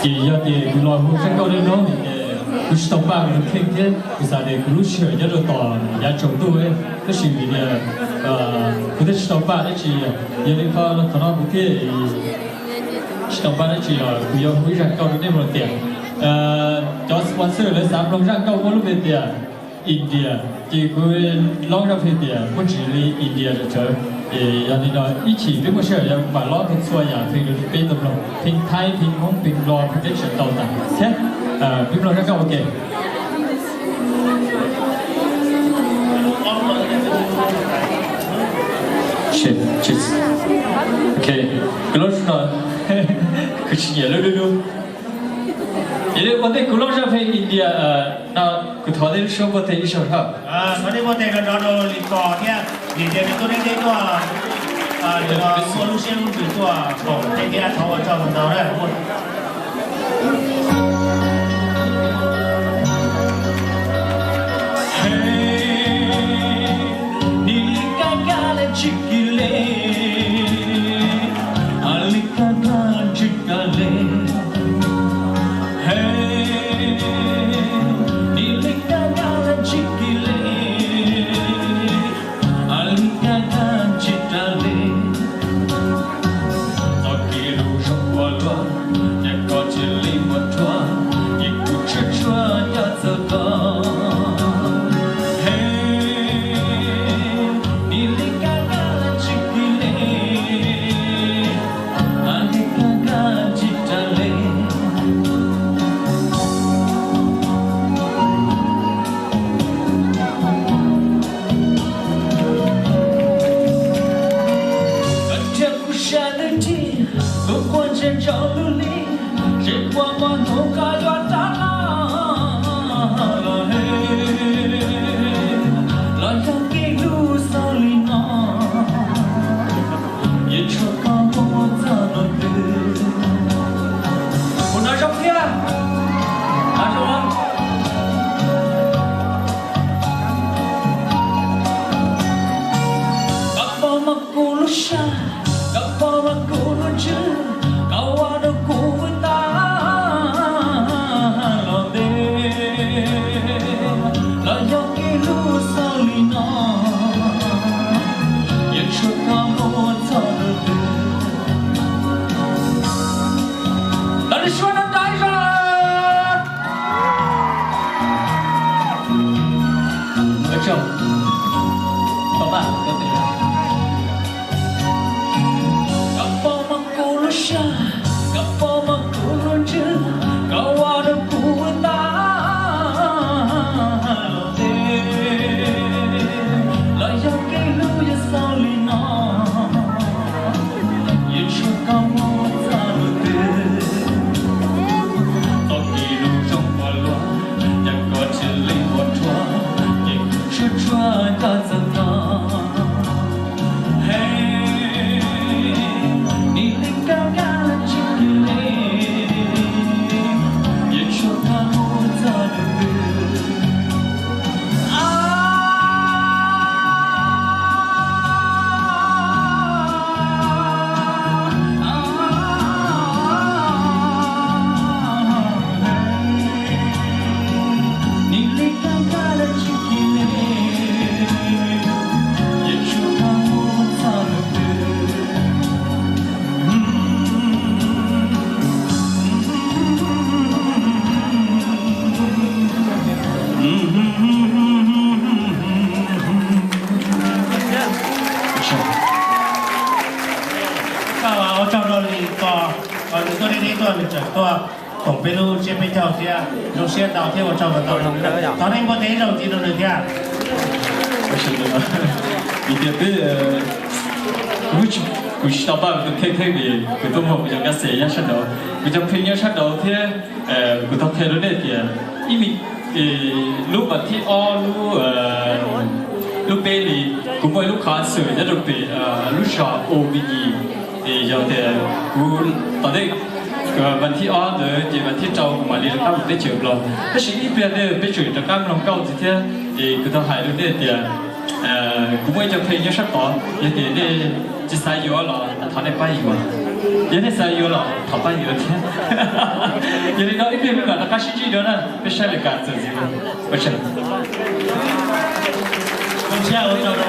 Ces yog tias kuv los hu zaj nkauj no no ces kuv tsis tau npaj kuv tus kheej thiab kuv xav tias kuv lub sij hawm nyob rau tom yav tsaus ntuj, tab sis vim tias kuv thiaj tsis tau npaj dab tsi, yog li qhov no kuv thiaj tsis tau npaj dab tsi los kuv yuav hu ib zaj nkauj rau nej mloog tias cov sponsor lawv xav mloog zaj nkauj muaj lub npe tias India, ces kuv loob zaj pheej tias muaj ntsis li India tsawv tsawv. Ces yog li no ib chim peb muaj sij hawm yog kuv mam lob tau txhua yam pheej rau peb tau mloog, pheej Thaib, pheej Hmoob, pheej Nplog, pheej teb chaws tau tas thiab. Peb mloog zaj nkauj ua ke. Kuv lub no, kuv tsis nyiam lub lub lub. Yog li ua ntej kuv loob zaj pheej India no, kuv thov nej lub suab npuaj teg ib zaug hab. Thov nej npuaj teg nrov nrov rau Lis Kos thiab, vim tias nws tuaj deb deb tuaj, muaj lub siab lub ntsws tuaj koom tej thiab, thov ua tsaug ntau na. Txoj kev hlub zoo ua luaj, cas koj cia li muab rhuav, ces kuv tshuab tshuab nco txog koj. He, nim li kab kab tsis kis le, a li kab kab tsis raws le. Koj thiab kuv sab twb rig, kuv quaj ntsej ntsoo lub hli, seb puas muaj hnub koj yuav rov los. Los yog kev hlub xaus li no, yuav tshuav koj mus txog rau twg. Kuv hnov zoo thiab, hnov zoo. Koj pom mas kuv lub sab, koj pom mas kuv lub ntsws, koj ua rau kuv vwm tag los ntev. Los yog kev hlub xaus li no, yuav tshuav koj mus txog rau twg. Los li suab no dai zog. Ua tsaug. Koj pom mas kuv lub sab, koj pom mas kuv lub ntsws, koj ua rau kuv vwm tag los ntev. Los yog kev hlub yuav xaus li no, yuav tshuav koj mus txog rau twg. Txoj kev hlub zoo ua luaj, cas koj cia li muab rhuav, ces kuv tshuab tshuab nco txog koj. He, nim li kab kab tsis kis le, yuav tshuav koj mus txog rau twg. Ua tsaug rau Lis Kos, nws tuaj deb deb tuaj, nws tseem tuaj koom peb lub tsiab peb caug thiab, zoo siab ntau thiab ua tsaug ntau. Thov nej npuaj teg ib zaug ntxiv rau nws thiab. Vim tias peb, kuv tsis tau npaj kuv tus kheej thiab vim kuv tuaj muag kuv cov kas xes nyob sab nraud, kuv cov pheej nyob sab nraud thiab. Kuv tau qhia rau nej tias ib me, lub vas thib ob, lub, lub peb li, kuv muaj ib lub qhov xwm nyob rau pem lub zos U Vim Yis. Es yog tias kuv tom ntej vas thib ob ntawd ces vas thib rau kuv mam li rov qab mus teb chaws Nplog, tab sis ib pliag tej peb tseem rov qab mloog nkauj ntxiv thiab. Es kuv tau hais rau nej tias kuv muaj ib co pheej nyob sab tod, yog tias nej tsis xav yuav los thov nej pab yuav. Yog nej xav yuav los thov pab yuav thiab. Yog li no ib pliag peb mam rov qab sib ntsib dua na, peb saib lawv kam txuas ntxiv na. Ua tsaug.